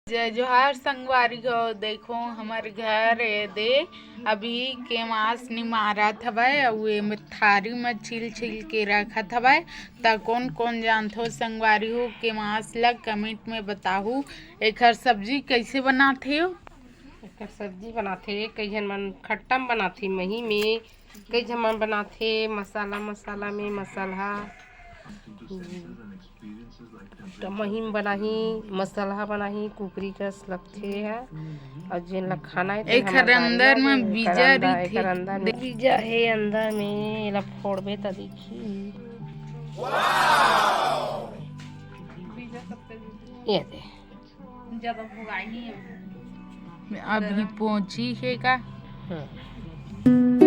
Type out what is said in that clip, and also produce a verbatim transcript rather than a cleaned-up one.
जय जोहार संगवारी हो, देखो हमर घर ए दे अभी केमास निमारत हवय, अउ एमे थारी म छील छील के रखत हवय। त कोन कोन जानथो संगवारी हो केमास ल comment में बताहू। एखर सब्जी कइसे बनाथे हो? एकर सब्जी बनाथे, कई झन मन खट्टा म बनाथे, मही में, कई झन मन बनाथे मसाला, मसाला में मसाला। त मही में बनाही, मसाला बनाही, कुकरी कस लगथे ह। अउ जेन ल खाना हे, तेन एखर हमर बारी अंदर लागे, में एकर बीजा अंदर, रहिथे। एकर अंदर में बीजा हे, अंदर में एला फोड़बे त दिखही। ये दे। अभी पहुंची हे का? हम्म।